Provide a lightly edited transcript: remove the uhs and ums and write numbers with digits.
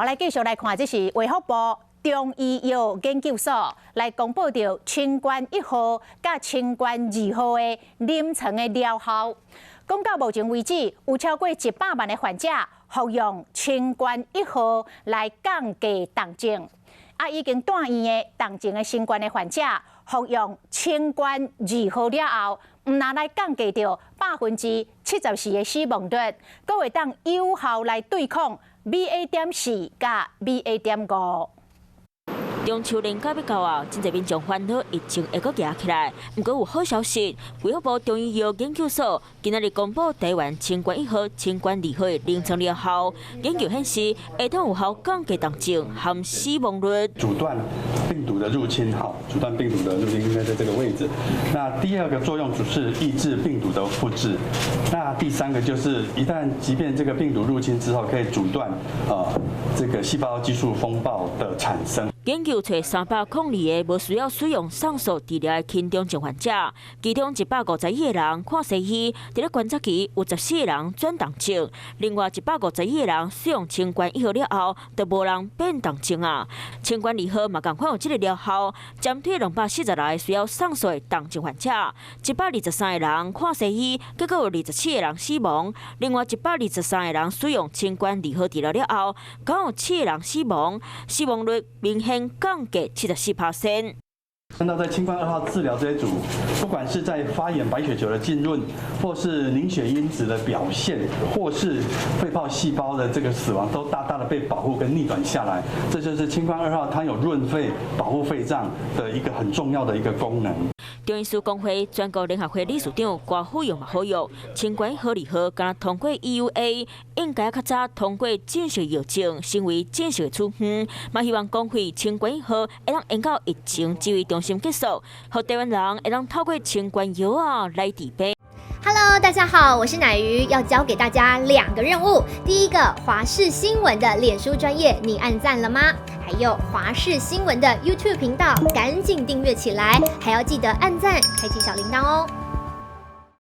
好，來繼續來看，這是衛福部中醫藥研究所來公布著清冠一號佮清冠二號的臨床的療效。講到目前為止，有超過100萬的患者服用清冠一號來降低重症，啊，已經住院的重症的新冠的患者服用清冠二號了後，毋但來降低著74%的死亡率，閣會當有效來對抗 BA.4佮 BA.5。中秋連假欲到啊，真濟民眾煩惱疫情會閣夯起來。毋過有好消息，衛福部中醫藥研究所今仔日公布台灣清冠一號、清冠二號的臨床療效。研究顯示，會當有效降低重症和死亡率。阻斷病毒的入侵，好，阻斷病毒的入侵應該在這個位置。那第二個作用就是抑制病毒的複製。那第三個就是一旦即便這個病毒入侵之後，可以阻斷這個細胞激素風暴的產生。研究揣302個無需要使用上述治療的輕重症患者，其中151個人看西醫，佇咧觀察期有14個人轉重症，另外151個人使用清冠一號了後，就無人變重症啊。清冠二號嘛仝款有這個療效，針對246個需要上述的重症患者，123個人看西醫，結果有27個人死亡，另外123個人使用清冠二號治療了後，閣有七個人死亡，死亡率明顯降低74%。看到在清冠二號治療這一組，不管是在發炎白血球的浸潤，或是凝血因子的表現，或是肺泡細胞的這個死亡，都大大的被保護跟逆轉下來。這就是清冠二號它有潤肺、保護肺臟的一個很重要的一個功能。中醫師公會全國聯合會理事長郭富勇嘛呼籲，清冠一號、二號敢通過 EUA，應該較早通過正式藥證，成為正式的處方。嘛希望公費清冠一號會當延到疫情指揮中心結束，予台灣人會當透過清冠藥仔來治病。 Hello，大家好，我是乃瑜，要交給大家兩個任務。第一個，華視新聞的臉書專頁，你按讚了嗎？還有華視新聞的 YouTube 頻道，趕緊訂閱起來，還要記得按讚，開啟小鈴鐺哦。